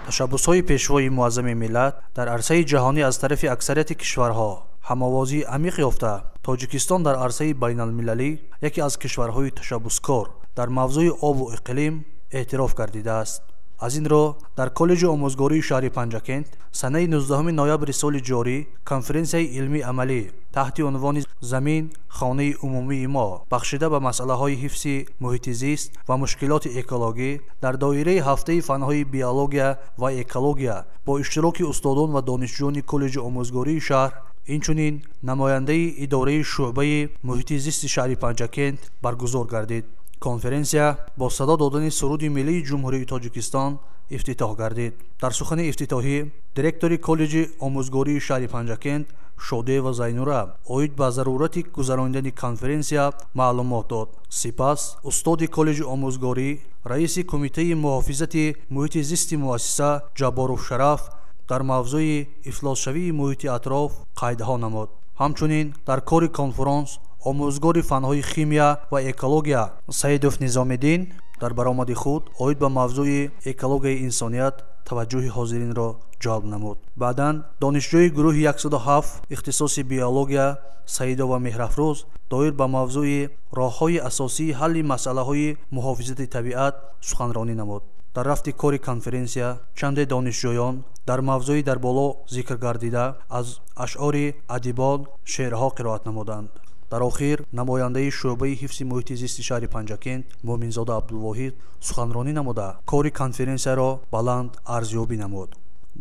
Ташаббусҳои пешвои муаззами миллат дар арсаи ҷаҳонӣ аз тарафи аксарияти кишварҳо ҳамовозии амиқ ёфта, Тоҷикистон дар арсаи байналмилалӣ яке аз кишварҳои ташаббускор дар мавзӯи обу иқлим эътироф гардидааст. Аз ин рӯ дар коллеҷи омӯзгории шаҳри Панҷакент санаи 19 ноябри соли ҷорӣ конференсияи илмии амалӣ таҳти унвони «Замин хонаи умумии мо» бахшида ба масъалаҳои ҳифзи муҳити зист ва мушкилоти экологӣ дар доираи ҳафтаи фанҳои биология ва экология бо иштироки устодон ва донишҷӯёни коллеҷи омӯзгории шаҳр, инчунин намояндаи идораи шӯъбаи муҳити зисти шаҳри Панҷакент баргузор гардид. Конференсия бо садо додани суруди миллии Ҷумҳурии Тоҷикистон ифтитоҳ гардид. Дар сухани ифтитоҳӣ директори коллеҷи омӯзгории шаҳри Панҷакент Шодиева Зайнура оид ба зарурати гузаронидани конференсия маълумот дод. Сипас устоди коллеҷи омӯзгорӣ, раиси кумитаи муҳофизати муҳити зисти муассиса Ҷабборов Шараф дар мавзӯи ифлосшавии муҳити атроф қайдҳо намуд. Ҳамчунин дар кори конференс омӯзгори фанҳои химия ва экология Саидов Низомиддин дар баромади худ оид ба мавзӯи экологияи инсоният таваҷҷӯҳи ҳозиринро ҷалб намуд. Баъдан донишҷӯи гурӯҳи 107 ихтисоси биология Саидова Меҳрафрӯз доир ба мавзӯи роҳҳои асосии ҳалли масъалаҳои муҳофизати табиат суханронӣ намуд. Дар рафти кори конференсия чанде донишҷӯён дар мавзӯи дар боло зикр гардида аз ашъори адибон шеърҳо қироат намуданд. Дар охир намояндаи шӯъбаи ҳифзи муҳити зисти шаҳри Панҷакент Муъминзода Абдулвоҳид суханронӣ намуда кори конференсияро баланд арзёбӣ намуд.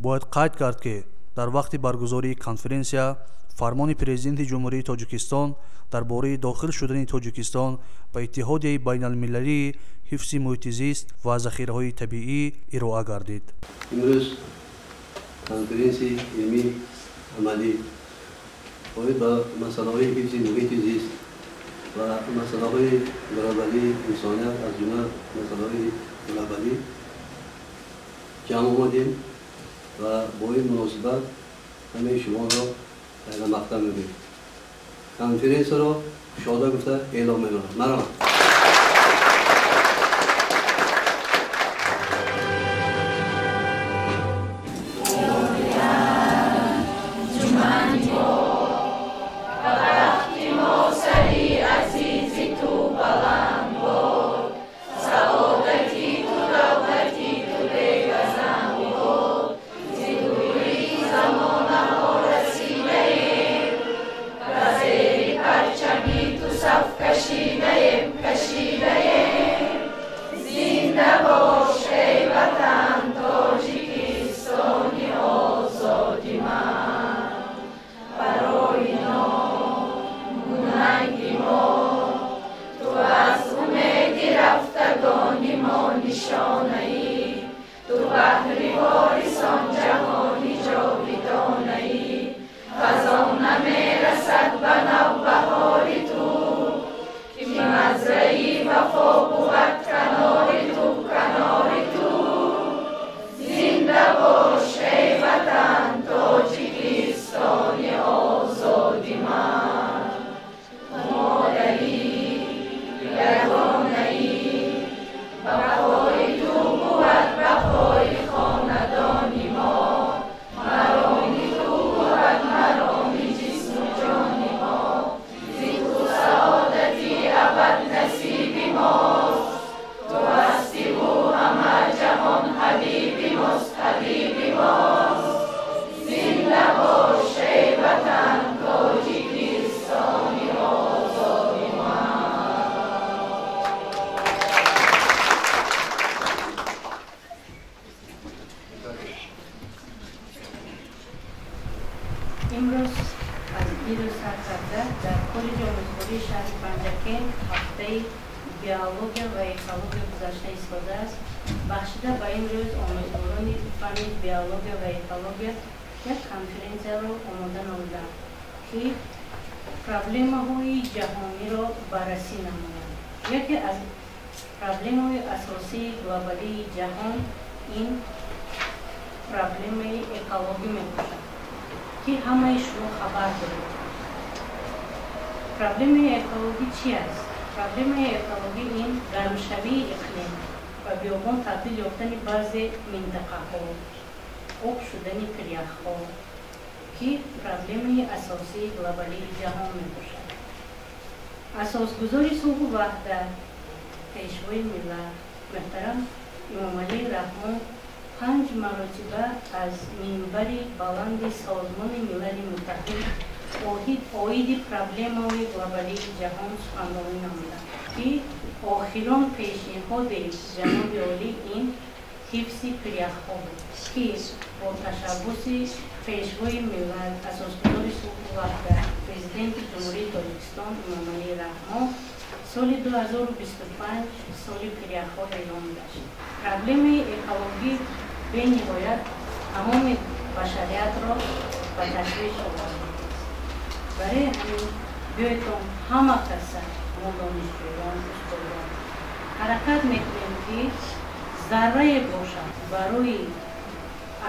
Бояд қайд кард, ки дар вақти баргузории конференсия фармони Президенти Ҷумҳурии Тоҷикистон дар бораи дохил шудани Тоҷикистон ба Иттиҳодияи байналмилалии ҳифзи муҳити зист ва захираҳои табиӣ ироа гардид. Имрӯз конференсияи илмии амалӣ оид ба масъалаҳои ҳифзи муҳити зист ва масъалаҳои глобалии инсоният, аз ҷумла масъалаҳои глобалӣ ҷамъ омадем ва бо ин муносибат ҳамаи шуморо мақтам мегӯем. Конференсияро кушода гуфта эълом менамоям. Марҳамат. Имрӯз аз иду сар карда дар коллеҷи омӯзгории шаҳри Панҷакент ҳафтаи биология ва экология гузашта истодааст. Бахшида ба ин рӯз омӯзгорони фанни биология ва экология як конференсияро омода намуданд, ки проблемаҳои ҷаҳониро баррасӣ намоянд. Яке аз проблемаҳои асосии глобалии ҷаҳон ин проблемаи экологӣ мебошад, ки ҳамаи шумо хабар доред. Проблемаи экологӣ чи аст? Проблемаи экологӣ ин гармшавии иқлим Ба биёбон табдил ёфтани баъзе минтақаҳо, об шудани пиряхҳо, ки проблемаи асосии глобалии ҷаҳон мебошад. Асосгузори сулҳу ваҳдат, Пешвои миллат муҳтарам Эмомалӣ Раҳмон 5 маротиба аз минбари баланди Созмони Милали Муттаҳид оиди проблемаҳои глобалии ҷаҳон суханронӣ намуданд, ки охирон пешниҳоди ҷаноби олӣ ин ҳифзи пиряхҳо буд, ки бо ташаббуси Пешвои миллат, асосгузори сулҳу ваҳдат, Президенти Ҷумҳурии Тоҷикистон Эмомалӣ Раҳмон соли 2025 соли пиряхҳо эълон гашт. Проблемаи экологӣ бениҳоят тамоми башариятро ба ташвиш овард. Барои ҳамин биёедон ҳама каса, мо донишҷӯён, устодон ҳаракат мекунем, ки заррае бошад барои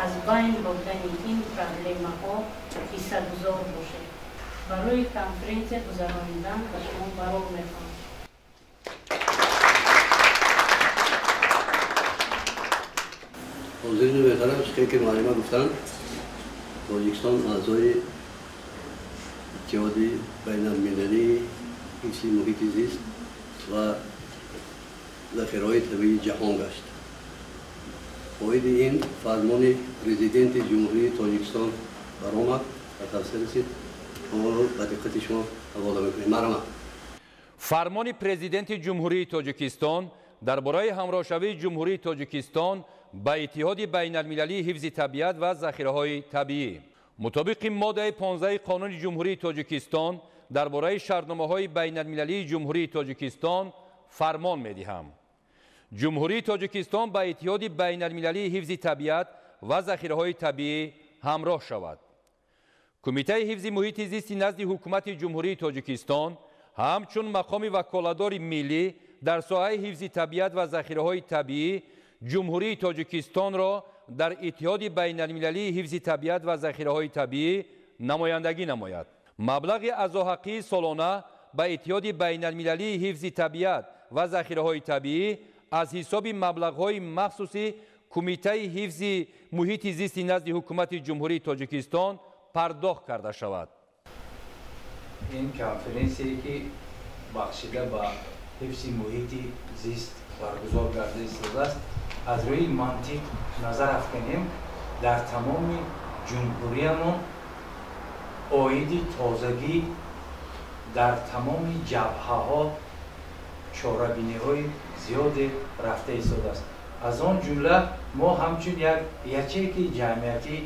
аз байн бурдани ин проблемаҳо ҳиссагузор бошед. Барои конференсия гузаронидан ба шумо барор мехоҳам. Ҳозирини муҳтарам, чизе ки муаллима гуфтанд, Тоҷикистон аъзои Иттиҳоди байналмилалии ҳифзи муҳити зист ва захираҳои табиии ҷаҳон гашт. Оиди ин фармони Президенти Ҷумҳурии Тоҷикистон баромад ва тавсия расид. Онро ба диққати шумо ҳавола мекунем. Марҳамат. Фармони Президенти Ҷумҳурии Тоҷикистон дар бораи ҳамроҳшавии Ҷумҳурии Тоҷикистон ба Иттиҳоди байналмилалии ҳифзи табиат ва захираҳои табиӣ. Мутобиқи моддаи 15 Қонуни Ҷумҳурии Тоҷикистон дар бораи шартномаҳои байналмилалии Ҷумҳурии Тоҷикистон фармон медиҳам. Ҷумҳурии Тоҷикистон ба Иттиҳоди байналмилалии ҳифзи табиат ва захираҳои табиӣ ҳамроҳ шавад. Кумитаи ҳифзи муҳити зисти назди Ҳукумати Ҷумҳурии Тоҷикистон ҳамчун мақоми ваколатдори миллӣ дар соҳаи ҳифзи табиат ва захираҳои табиӣ Ҷумҳурии Тоҷикистонро дар Иттиҳоди байналмилалии ҳифзи табиат ва захираҳои табиӣ намояндагӣ намояд. Маблағи аъзоҳаққии солона ба Иттиҳоди байналмилалии ҳифзи табиат ва захираҳои табиӣ аз ҳисоби маблағҳои махсуси Кумитаи ҳифзи муҳити зисти назди Ҳукумати Ҷумҳурии Тоҷикистон пардохт карда шавад. Ин конференсие ки бахшида ба ҳифзи муҳити зист баргузор гарда истодааст, аз рӯи мантиқ назар афканем, дар тамоми ҷумҳуриямон оиди тозагӣ дар тамоми ҷабҳаҳо чорабиниҳои зиёде рафта истодааст. Аз он ҷумла мо ҳамчун як ячейкаи ҷамъиятӣ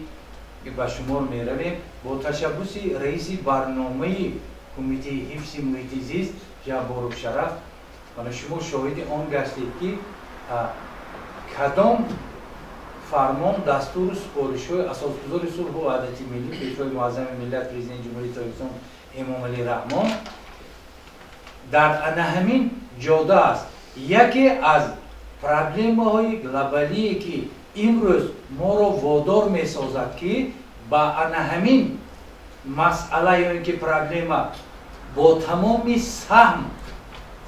ба шумор меравем бо ташаббуси раиси барномаи Кумитаи ҳифзи муҳити зист Ҷабборов Шараф. Мана шумо шоҳиди он гаштед, ки кадом фармон, дастуру супоришҳои асосгузори сулҳу ваҳдати миллӣ, Пешвои муаззами миллат, Президенти Ҷумҳурии Тоҷикистон Эмомалӣ Раҳмон дар ана ҳамин ҷода аст. Яке аз проблемаҳои глобалие ки имрӯз моро водор месозад, ки ба ана ҳамин масъала ё ин ки проблема бо тамоми саҳм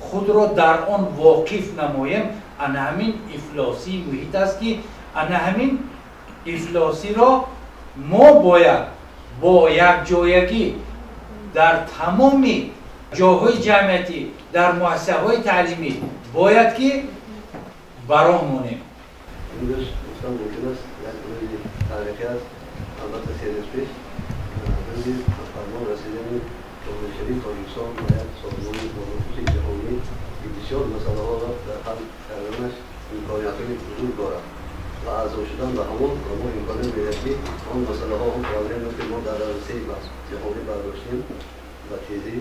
худро дар он воқиф намоем, ана ҳамин ифлосии муҳит аст, ки ана ҳамин ифлосиро мо бояд бо якҷоягӣ дар тамоми ҷойҳои ҷамъиятӣ, дар муассисаҳои таълимӣ бояд ки ба роҳ монем. Имрӯз гуфтан мумкин аст як рӯзи таърихӣ аст. Албатта, 3 рӯз пеш рӯзи фармон расидани ҷумҳурии Тоҷикистон ба як созмони бонуфузи ҷаҳонӣ, ки бисёр масъалаҳоро дар ҳал карданаш имкониятҳои бузург дорад ва аъзо шудан ба ҳамон ба мо имконият медиҳад, ки он масъалаҳо, он проблемаро, ки мо дар арсаи ҷаҳонӣ бардоштем, ба тезӣ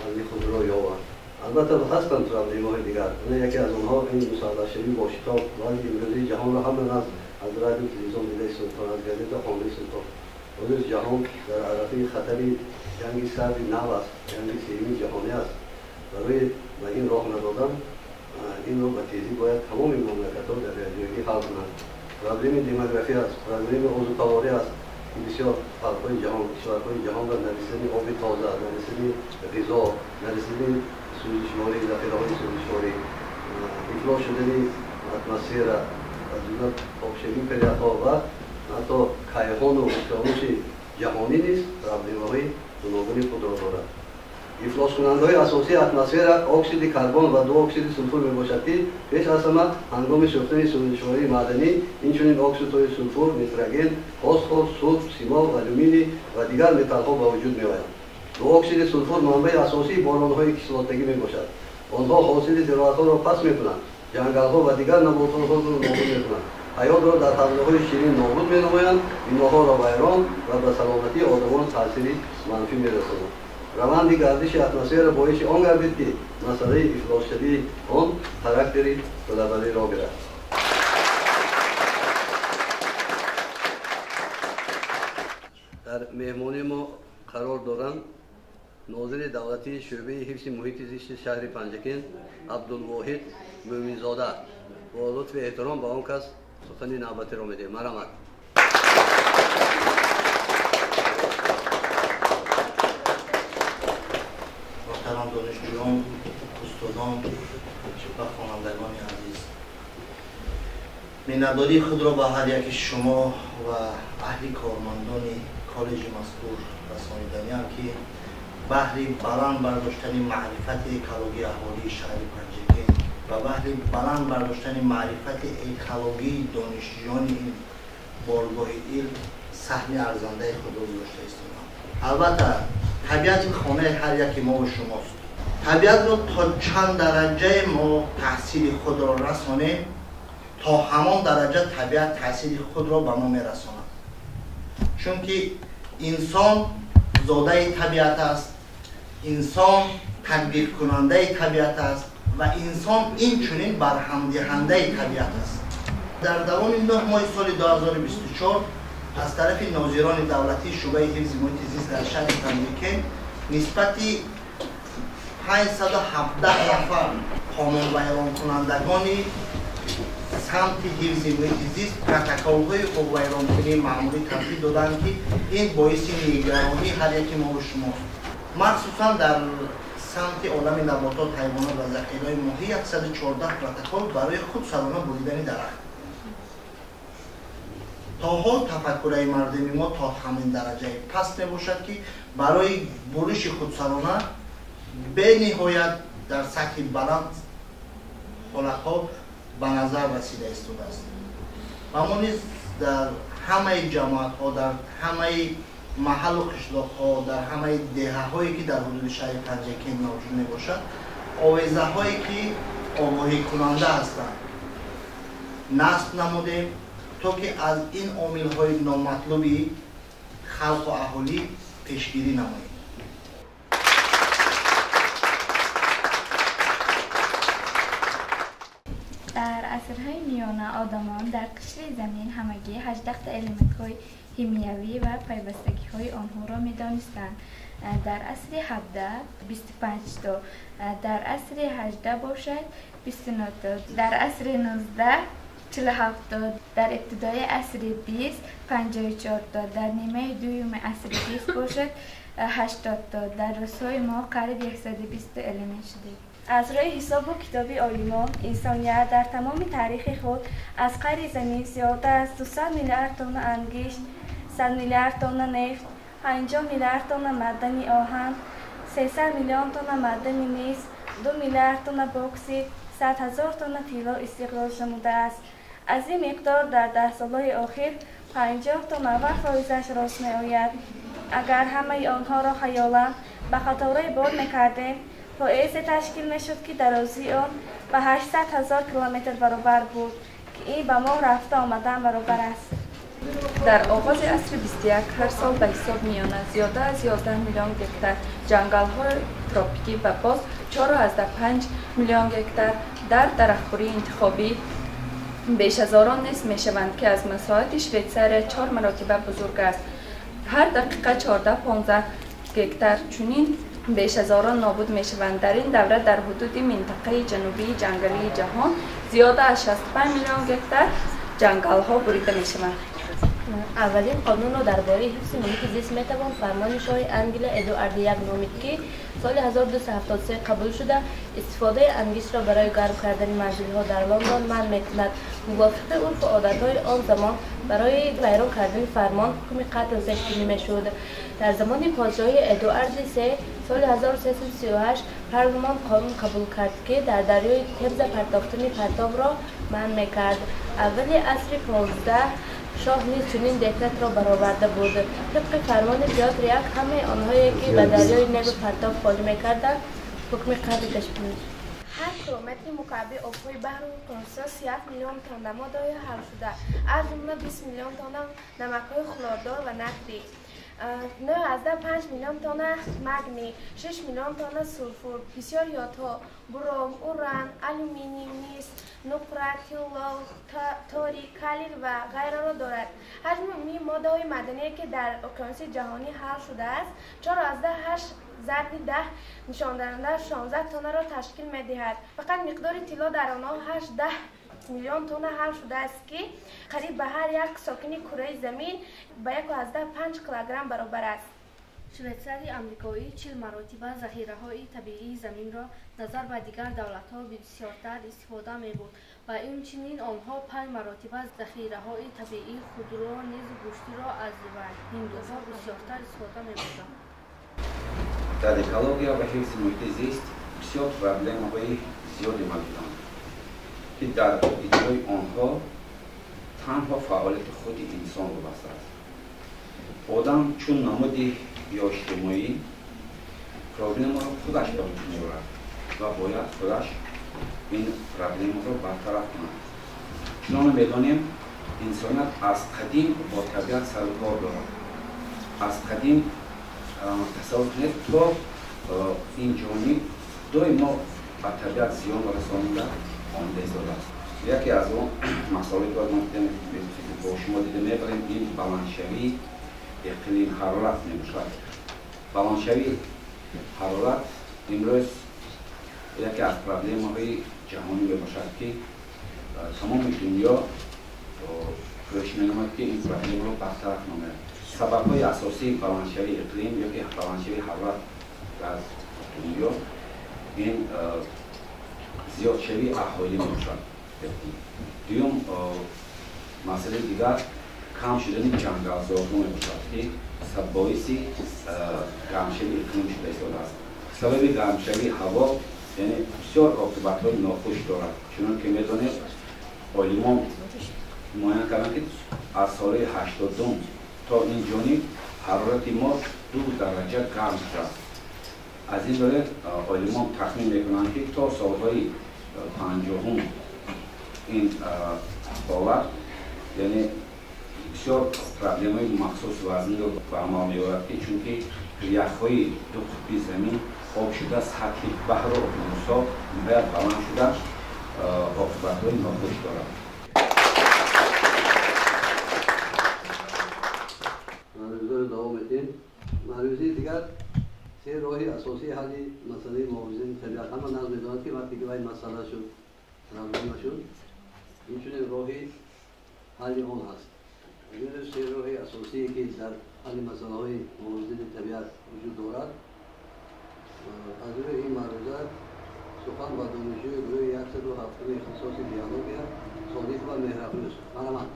ҳалли худро ёбанд. Албатта, ҳастанд проблемаҳои дигар. Яке аз онҳо ин мусаллаҳшавӣ бо шитоб. Вазъи имрӯзии ҷаҳонро ҳама аз радио телевизион дида истоданд, аз газета хонда истоданд. Имрӯз ҷаҳон дар арафаи хатари ҷанги сарди нав аст, ҷанги сеюми ҷаҳонӣ аст. Барои ба ин роҳ надодан, инро ба тезӣ бояд тамоми мамлакатҳо дар якҷоягӣ ҳал кунанд. Проблеми демография аст, проблеми озуқаворӣ аст, ки бисёр халқҳои ҷаҳон, кишварҳои ҷаҳонро нарасидани оби тоза, нарасидани ғизо, нарасидани сӯзишворӣ, захираҳои сӯзишворӣ, ифлос шудани атмосфера, аз ҷумла обшавии пиряхҳо ва ҳатто кайҳону уқёнуси ҷаҳонӣ низ проблемаҳои гуногуни худро дорад. Ифлоскунандаҳои асосии атмосфера оксиди карбон ва дуоксиди сулфур мебошад, ки пеш аз ҳама ҳангоми сӯхтани сӯзишвории маъданӣ, инчунин оксидҳои сулфур, нитроген, фосфор, сурб, симоб, алюминий ва дигар металлҳо ба вуҷуд меоянд. Дуоксиди сулфур манбаи асосии боронҳои кислотагӣ мебошад. Онҳо ҳосили зироатҳоро паст мекунанд, ҷангалҳо ва дигар набототро нобуд мекунанд, ҳаётро дар ҳавзаҳои ширин нобуд менамоянд, биноҳоро вайрон ва ба саломатии одамон таъсири манфӣ мерасонанд. Раванди гардиши атмосфера боиси он гардид, ки масъалаи ифлосшавии он характери глобалиро гирад. Дар меҳмонии мо қарор доранд нозири давлатии шӯъбаи ҳифзи муҳити зисти шаҳри Панҷакент Абдулвоҳид Мӯминзода. Бо лутфи эҳтиром ба он кас сухани навбатиро медиҳем. Марҳамат. Муҳтарам донишҷӯён, устодон ва хонандагони азиз, миннатдории худро ба ҳар яки шумо ва аҳли кормандони коллеҷи мазкур расониданиам, ки баҳри баланд бардоштани маърифати экологии аҳолии шаҳри Панҷакент ва баҳри баланд бардоштани маърифати экологии донишҷӯёни ин боргоҳи илм саҳми арзандаи худро гузошта истоданд. Албатта, табиат ин хонаи ҳар яки мо ва шумост. Табиатро то чанд дараҷае мо таҳсили худро расонем, то ҳамон дараҷа табиат таъсири худро ба мо мерасонад. Чунки инсон зодаи табиат аст, инсон тадбиркунандаи табиат аст ва инсон инчунин барҳамдиҳандаи табиат аст. Дар давоми 9 моҳи соли 2024 аз тарафи нозирони давлатии шӯъбаи ҳифзи муҳити зист дар шаҳри Панҷакент нисбати 517 нафар қонунвайронкунандагони самти ҳифзи муҳити зист протоколҳои ҳуқуқвайронкунии маъмурӣ тартиб доданд, ки ин боиси нигаронии ҳар яки мо ва шумост. Махсусан дар самти олами наботот, ҳайвонот ва захираҳои моҳӣ 114 протокол барои худсарона буридани дарахт. То ҳол тафаккураи мардуми мо то ҳамин дараҷаи паст мебошад, ки барои буриши худсарона бениҳоят дар сатҳи баланд ҳолатҳо ба назар расида истодааст. Ва мо низ дар ҳамаи ҷамоатҳо, дар ҳамаи маҳаллу қишлоқҳо, дар ҳамаи деҳаҳое ки дар ҳудуди шаҳри Панҷакент мавҷуд мебошад, овезаҳое ки огоҳикунанда ҳастанд насб намудем, то ки аз ин омилҳои номатлуби халқу аҳолӣ пешгирӣ намоем. Дар асрҳои миёна одамон дар қишри замин ҳамагӣ 18 элементҳои химиявӣ ва пайвастагиҳои онҳоро медонистанд. Дар асри 17 25 то, дар асри 18 бошад 29 то, дар асри 19 47 то, дар ибтидои асри 20 54 то, дар нимаи дуюми асри 20 бошад 80 то. Дар рӯзҳои мо қариб 120 элемент шудем. Аз рӯи ҳисобу китоби олимон, инсоният дар тамоми таърихи худ аз қайри замин зиёда аз 200 миллиард тонна ангишт, 100 миллиард тонна нефт, 50 миллиард тонна маъдани оҳан, 300 миллион тонна маъдани мис, 2 миллиард тонна боксит, 100 ҳазор тонна тилло истиқроҷ намудааст. Аз ин миқдор дар даҳсолаи охир 50 то 90 фоизаш рост меояд. Агар ҳамаи онҳоро хаёлан ба қатораи бор мекардем, поэзе ташкил мешуд, ки дарозии он ба 800 ҳазор километр баробар буд, ки ин ба моҳ рафта омадан баробар аст. Дар оғози асри 21 ҳар сол ба ҳисоб миёна зиёда аз 11 миллион гектар ҷангалҳои тропикӣ ва боз 4,5 миллион гектар дар дарахтбурии интихобӣ бешазорон нест мешаванд, ки аз масоҳати Швейтсария 4 маротиба бузург аст. Ҳар дақиқа 14-15 гектар чунин бешазорон нобуд мешаванд. Дар ин давра дар ҳудуди минтақаи ҷанубии ҷангалии ҷаҳон зиёда аз 65 миллион гектар ҷангалҳо бурида мешаванд. Аввалин қонунро дар бораи ҳифзи муҳити зист метавон фармони шоҳи Англия Эдуарди I номид, ки соли 1273 қабул шуда, истифодаи ангиштро барои гарм кардани манзилҳо дар Лондон манъ мекунад. Мувофиқи урфу одатҳои он замон барои вайрон кардани фармон ҳукми қатл пешбинӣ мешуд. Дар замони подшоҳии Эдуарди III соли 1338 парлумон қонун қабул кард, ки дар дарёи Темза партофтани партобро манъ мекард. Аввали асри 15 шоҳ низ чунин декретро бароварда буд. Тибқи фармони Пётр I ҳамаи онҳое, ки ба дарёи Нева партоб холӣ мекарданд, ҳукми қатл пешбинӣ. Ҳар километри мукааби обҳои баҳру уқёнусҳо 37 миллион тонна моддаҳои ҳалшуда, аз ҷумла 20 миллион тонна намакҳои хлордор ва натрий, 9,5 миллион тонна магний, 6 миллион тонна сулфур, бисёр йодҳо, бром, уран, алюминий, мис, нуқра, тилло, торий, калий ва ғайраро дорад. Ҳаҷми умумии моддаҳои маъдание, ки дар уқёнуси ҷаҳонӣ ҳал шудааст, 4,8 зарби 10 нишондиҳанда 16 тоннаро ташкил медиҳад. Фақат миқдори тилло дар онҳо 8-10 миллион тонна ҳал шудааст, ки қариб ба ҳар як сокини кураи замин ба 1,5 килограмм баробар аст. Швейтсарияи амрикоӣ 40 маротиба захираҳои табиии заминро назар ба дигар давлатҳо бисёртар истифода мебурд ва инчунин онҳо 5 маротиба захираҳои табиии худро низ гӯштиро аз ҳиндуҳо бисёртар истифода мебурданд. Дар экология ва ҳифзи муҳити зист бисёр проблемаҳои зиёде мавҷуданд, ки дар иҷрои онҳо танҳо фаъолияти худи инсон вобаста аст. Одам чун намуди биоиҷтимоӣ проблемаро худаш ба вуҷуд меорад ва бояд худаш ин проблемаро бартараф кунад. Чуноне медонем, инсоният аз қадим бо табиат сарукор дорад. Аз қадим тасаввур кунед, то ин ҷониб доимо ба табиат зиён расонида омада истодааст. Яке аз он масъалае, ки бо шумо дида мебарем, ин баландшавии иқлим ҳарорат мебошад. Баландшавии ҳарорат имрӯз яке аз проблемаҳои ҷаҳонӣ мебошад, ки тамоми дунё кӯшиш менамояд, ки ин проблемаро бартараф намояд. Сабабҳои асосии баландшавии иқлим ёки баландшавии ҳарорат дар дунё ин зиёдшавии аҳолӣ мебошад. Дуюм масъалаи дигар кам шудани ҷангалзорҳо мебошад, ки боиси гармшавии иқлим шуда истодааст. Сабаби гармшавии ҳаво яъне бисёр оқибатҳои нохуш дорад. Чунон ки медонед, олимон муайян карданд, ки аз соли 82 то ин ҷониб ҳарорати мо 2 дараҷа гарм шудааст. Аз ин рӯ олимон тахмин мекунанд, ки то солҳои 50 ин ҳолат яъне бисёр проблемаи махсус вазнинро ба амал меорад, ки чунки яхҳои ду қутби замин об шуда, сатҳи баҳру уқёнусҳо ниҳоят баланд шуда, оқибатҳои нохуш дорад. Маърузаро давом медиҳем. Маърузаи дигар се роҳи асосии ҳалли масъалаи муҳофизати табиат. Ҳама наз медонад, ки вақте ки вай масъала шуд, проблема шуд, инчунин роҳи ҳалли он ҳаст. Се роҳи асосие, ки дар ҳалли масъалаҳои муҳофизати табиат вуҷуд дорад, аз рӯи ин маъруза сухан ба донишҷӯи гурӯҳи 107 ихтисоси биология Содиқова Меҳрафрӯз. Марҳамат.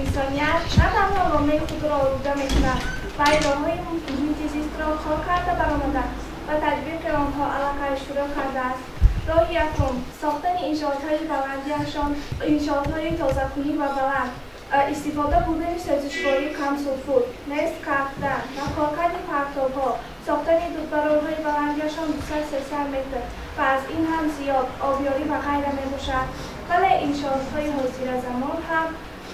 Инсоният на танҳо ломаи худро олуда мекунад, вай роҳҳои муҳити зистро кор карда баромада ва татбиқи онҳо аллакай шурӯъ кардааст. Роҳи якум сохтани иншоотҳои баландиашон, иншоотҳои тозакунӣ ва баланд, истифода бурдани сӯзишвории камсулфур, нест кардан ва коркарди партобҳо, сохтани дудбарорҳои баландиашон 200-300 метр ва аз ин ҳам зиёд, обёрӣ ва ғайра мебошад. Вале иншоотҳои ҳозиразамон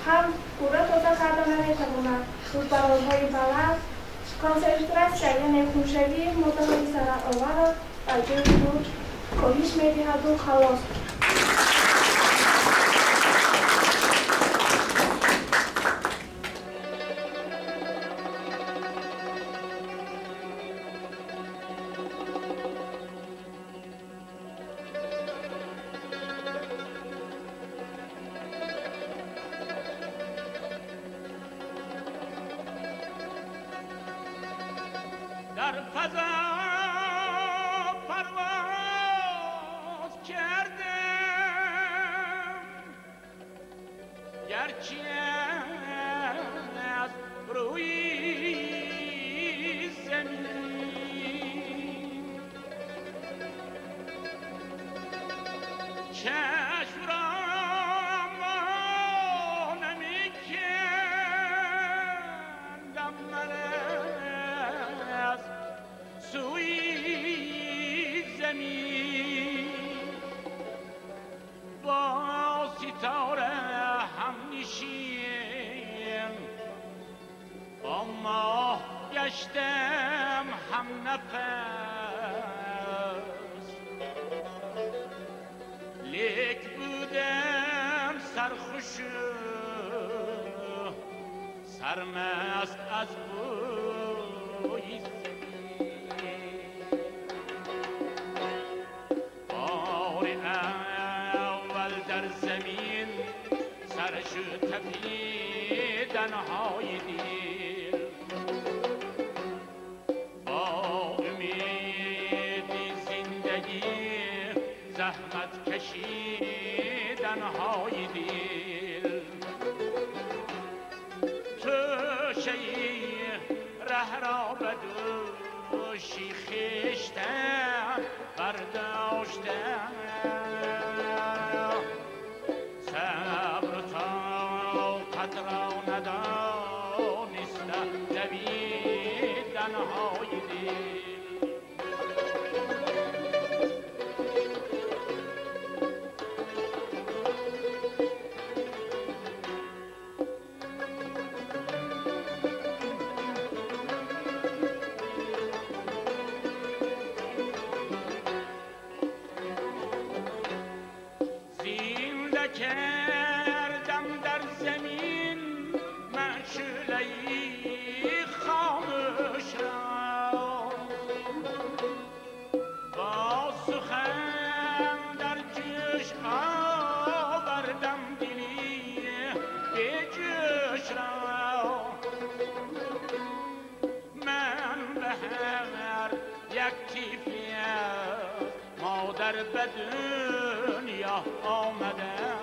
ҳам пурра тоза карда наметавонанд. Дудбарорҳои баланд консентратсия, яъне хуншавии моддаҳои зарароварро ба ҷои дуд коҳиш медиҳаду халос. در فضا پرواز کردم، گرچه از روی زمین چشم را نمی کندم من از سوی زمین، با ستاره هم نشین، با ماه گشتم هم نفس، لیک بودم سرخوش سرمست از بوی زمین. بار اول در زمین سرش تپیدنهای دل، با امید زندگی زحمت کشیدنهای دل، توشه ره را به دوشی خویشتن برداشتم، صبر و طاقت را ندانستم دویدنهای دل. زنده کردم در زمین من شعله‌ای خاموش را، با سخن در جوش آوردم دلی به جوش را، من به هر یک تیفی از مادر به دنیا آمدم،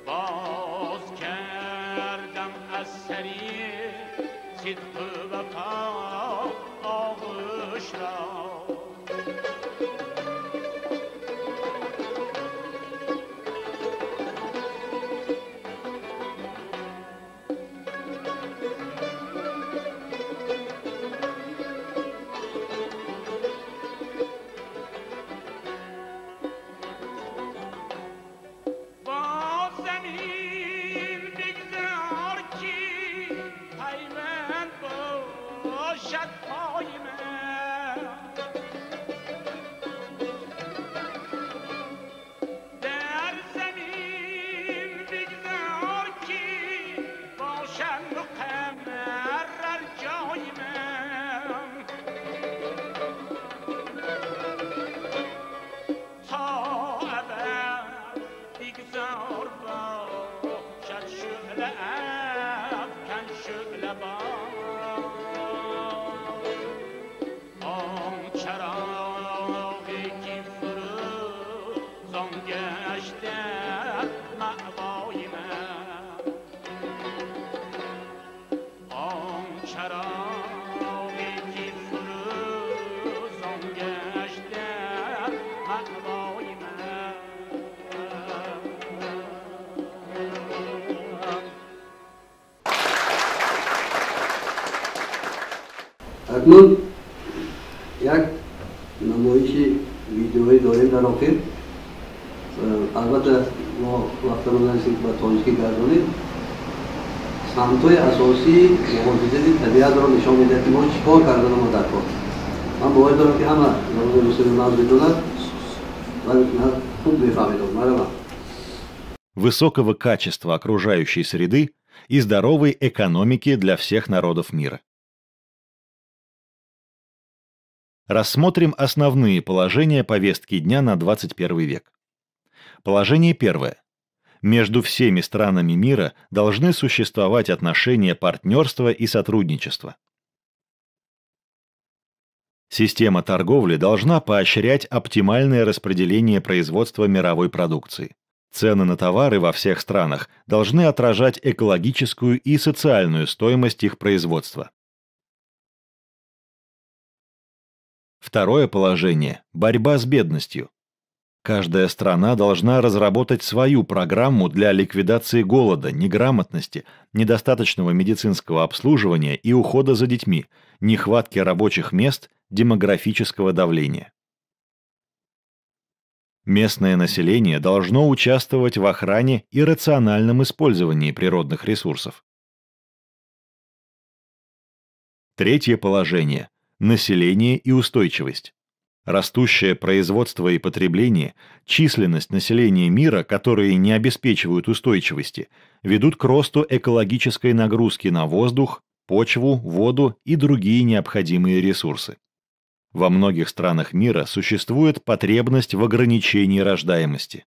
باز کردم از سری صدق و وفا آغوش را. با زمین بگذار که پیوند باشد پای من، در زمین بگذار که باشد مقرر جای من، تا ابد بگذار باشد شعله افکن شعله باد، آن چراغی که فروزان گشت در مأوای من، آن چراغی که فروزان گشت در مأوای من. Акнун як намоиши видеоӣ дорем дар охир. Албатта мо вақтамон нарасид ба тоҷикӣ гардонем. Самтҳои асосии муҳофизати табиатро нишон медиҳад, ки мо чӣ кор карданамо дар кор. Ман бовар дорам, ки ҳама забони русиро нағз медонад ва хуб мефаҳмед. Марҳамат. Высокого качества окружающей среды и здоровой экономики для всех народов мира. Рассмотрим основные положения повестки дня на 21 век. Положение первое. Между всеми странами мира должны существовать отношения партнерства и сотрудничества. Система торговли должна поощрять оптимальное распределение производства мировой продукции. Цены на товары во всех странах должны отражать экологическую и социальную стоимость их производства. Второе положение – борьба с бедностью. Каждая страна должна разработать свою программу для ликвидации голода, неграмотности, недостаточного медицинского обслуживания и ухода за детьми, нехватки рабочих мест, демографического давления. Местное население должно участвовать в охране и рациональном использовании природных ресурсов. Третье положение – население и устойчивость. Растущее производство и потребление, численность населения мира, которые не обеспечивают устойчивости, ведут к росту экологической нагрузки на воздух, почву, воду и другие необходимые ресурсы. Во многих странах мира существует потребность в ограничении рождаемости.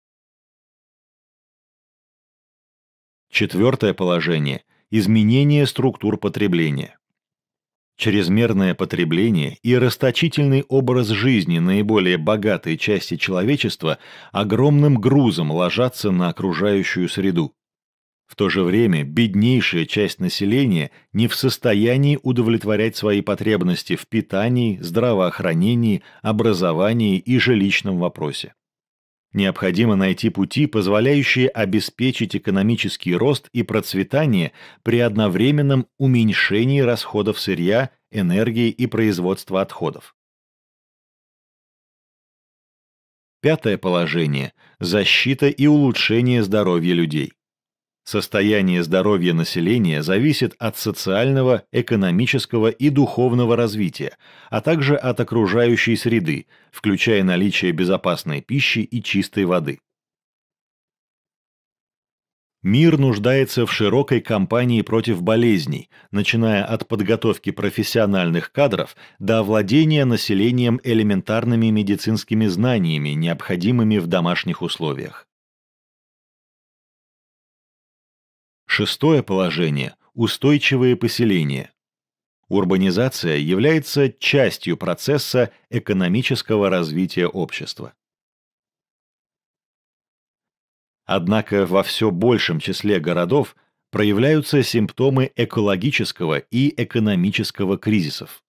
Четвертое положение – изменение структур потребления. Чрезмерное потребление и расточительный образ жизни наиболее богатой части человечества огромным грузом ложатся на окружающую среду. В то же время беднейшая часть населения не в состоянии удовлетворять свои потребности в питании, здравоохранении, образовании и жилищном вопросе. Необходимо найти пути, позволяющие обеспечить экономический рост и процветание при одновременном уменьшении расходов сырья, энергии и производства отходов. Пятое положение – защита и улучшение здоровья людей. Состояние здоровья населения зависит от социального, экономического и духовного развития, а также от окружающей среды, включая наличие безопасной пищи и чистой воды. Мир нуждается в широкой кампании против болезней, начиная от подготовки профессиональных кадров до овладения населением элементарными медицинскими знаниями, необходимыми в домашних условиях. Шестое положение – устойчивые поселения. Урбанизация является частью процесса экономического развития общества. Однако во все большем числе городов проявляются симптомы экологического и экономического кризисов.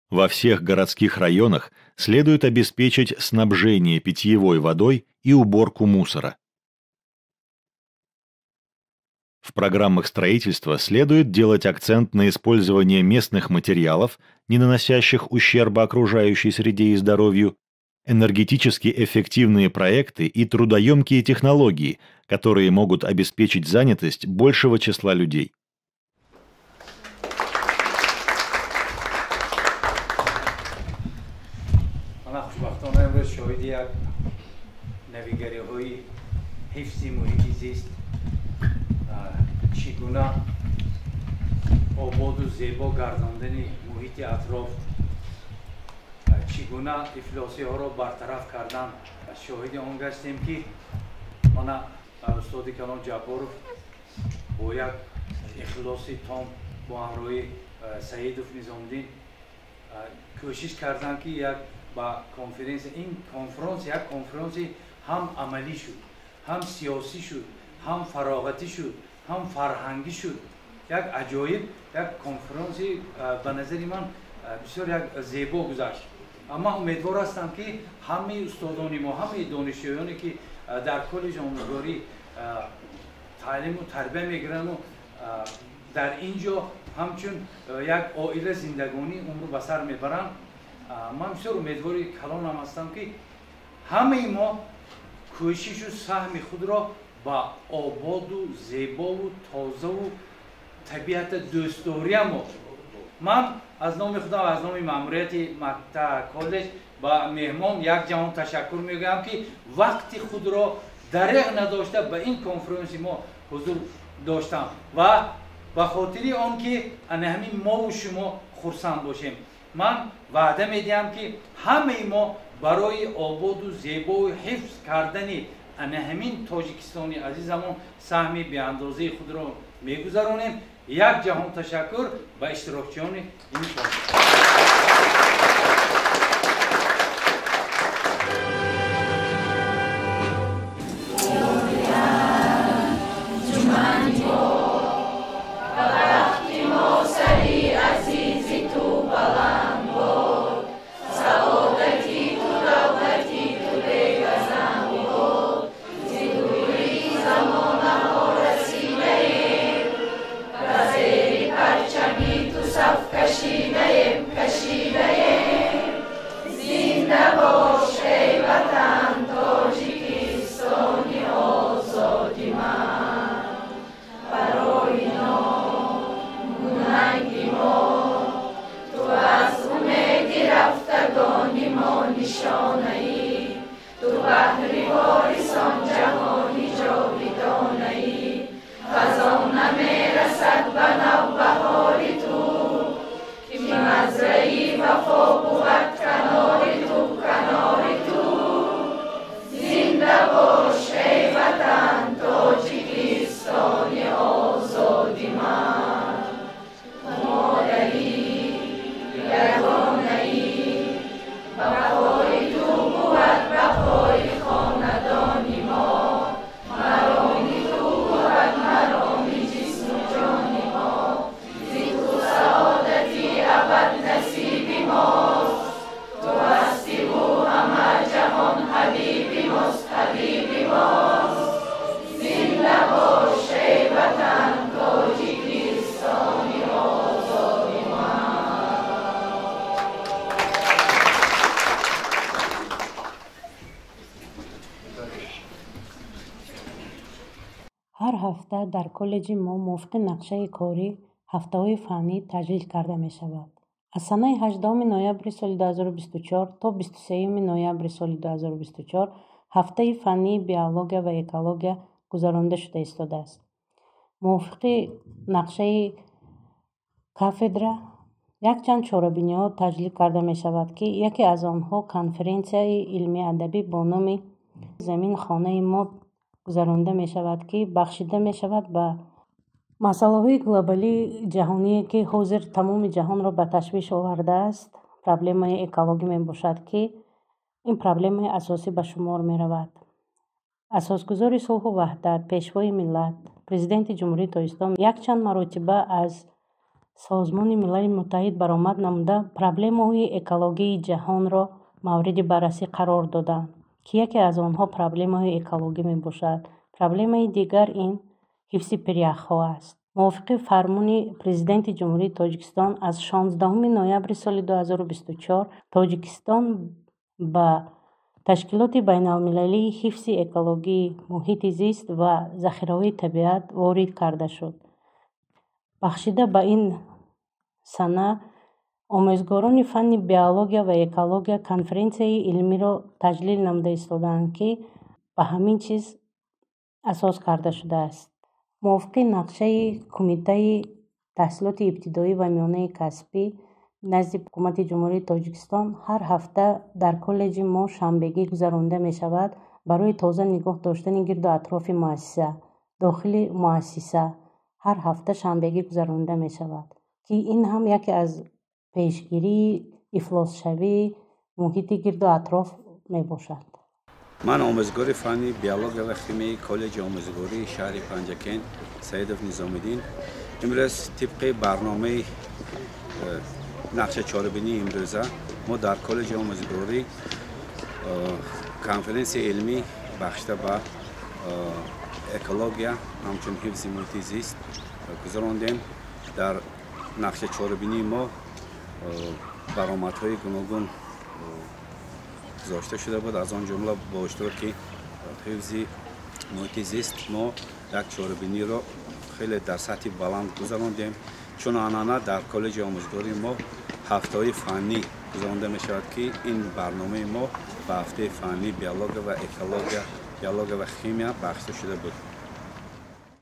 Во всех городских районах следует обеспечить снабжение питьевой водой и уборку мусора. В программах строительства следует делать акцент на использование местных материалов, не наносящих ущерба окружающей среде и здоровью, энергетически эффективные проекты и трудоемкие технологии, которые могут обеспечить занятость большего числа людей. Чӣ гуна ободу зебо гардондани муҳити атроф, чӣ гуна ифлосиҳоро бартараф кардан, шоҳиди он гаштем, ки мана устоди калон Ҷабборов бо як ихлоси том бо ҳамроҳи Саидов Низомиддин кӯшиш карданд, ки як ба конференсия, ин конференс як конференси ҳам амалӣ шуд, ҳам сиёсӣ шуд, ҳам фароғатӣ шуд, ҳам фарҳангӣ шуд. Як аҷоиб як конференси ба назари ман бисёр як зебо гузашт. Ман умедвор ҳастам, ки ҳамаи устодони мо, ҳамаи донишҷӯёне, ки дар коллеҷи омӯзгорӣ таълиму тарбия мегирану дар ин ҷо ҳамчун як оила зиндагонӣ умр ба сар мебаранд, ман бисёр умедвори калонам ҳастам, ки ҳамаи мо кӯшишу саҳми худро ба ободу зебову тозаву табиата дӯстдориамо. Ман аз номи худам, аз номи маъмурияти мактаб коллеҷ ба меҳмон як ҷаҳон ташаккур мегӯям, ки вақти худро дареғ надошта ба ин конференси мо ҳузур доштам ва ба хотири он ки ана ҳамин мову шумо хурсанд бошем. Ман ваъда медиҳам, ки ҳамаи мо барои ободу зебову ҳифз кардани ана ҳамин Тоҷикистони азизамон саҳми беандозаи худро мегузаронем. Як ҷаҳон ташаккур ба иштирокчиёни ин конференс. Ҳар ҳафта дар коллеҷи мо мувофиқи нақшаи корӣ ҳафтаҳои фаннӣ таҷлил карда мешавад. Аз санаи 18 ноябри соли 2024 то 23 ноябри соли 2024 ҳафтаи фаннии биология ва экология гузаронида шуда истодааст. Мувофиқи нақшаи кафедра якчанд чорабиниҳо таҷлил карда мешавад, ки яке аз онҳо конференсияи илмӣ-адабӣ бо номи «Замин хонаи мо» гузаронида мешавад, ки бахшида мешавад ба масъалаҳои глобалии ҷаҳоние, ки ҳозир тамоми ҷаҳонро ба ташвиш овардааст. Проблемаи экологӣ мебошад, ки ин проблемаи асосӣ ба шумор меравад. Асосгузори сулҳу ваҳдат, Пешвои миллат, Президенти Ҷумҳурии Тоҷикистон якчанд маротиба аз Созмони Милали Муттаҳид баромад намуда проблемаҳои экологии ҷаҳонро мавриди баррасӣ қарор доданд, ки яке аз онҳо проблемаҳои экологӣ мебошад. Проблемаи дигар ин ҳифзи пиряхҳо аст. Мувофиқи фармони Президенти Ҷумҳурии Тоҷикистон аз 16 ноябри соли 2024 Тоҷикистон ба Ташкилоти байналмилалии ҳифзи экологӣ, муҳити зист ва захираҳои табиат ворид карда шуд. Бахшида ба ин сана омӯзгорони фанни биология ва экология конференсияи илмиро таҷлил намуда истодаанд, ки ба ҳамин чиз асос карда шудааст. Мувофиқи нақшаи Кумитаи таҳсилоти ибтидоӣ ва миёнаи касбӣ назди Ҳукумати Ҷумҳурии Тоҷикистон ҳар ҳафта дар коллеҷи мо шанбегӣ гузаронида мешавад барои тоза нигоҳ доштани гирду атрофи муассиса. Дохили муассиса ҳар ҳафта шанбегӣ гузаронида мешавад, ки ин ҳам яке аз пешгирии ифлосшавии муҳити гирду атроф мебошад. Ман омӯзгори фанни биология ва химияи коллеҷи омӯзгории шаҳри Панҷакент Саидов Низомиддин. Имрӯз тибқи барномаи нақша чорабинии имрӯза мо дар коллеҷи омӯзгорӣ конференсияи илмӣ бахшида ба экология ҳамчун ҳифзи муҳити зист гузарондем. Дар нақша чорабинии мо баромадҳои гуногун гузошта шуда буд, аз он ҷумла бо иштироки ҳифзи муҳити зист мо як чорабиниро хеле дар сатҳи баланд гузарондем. Чун анъана дар коллеҷи омӯзгории мо ҳафтаҳои фаннӣ гузаронда мешавад, ки ин барномаи мо ба ҳафтаи фаннӣ биология ва экология, биология ва химия бахшида шуда буд.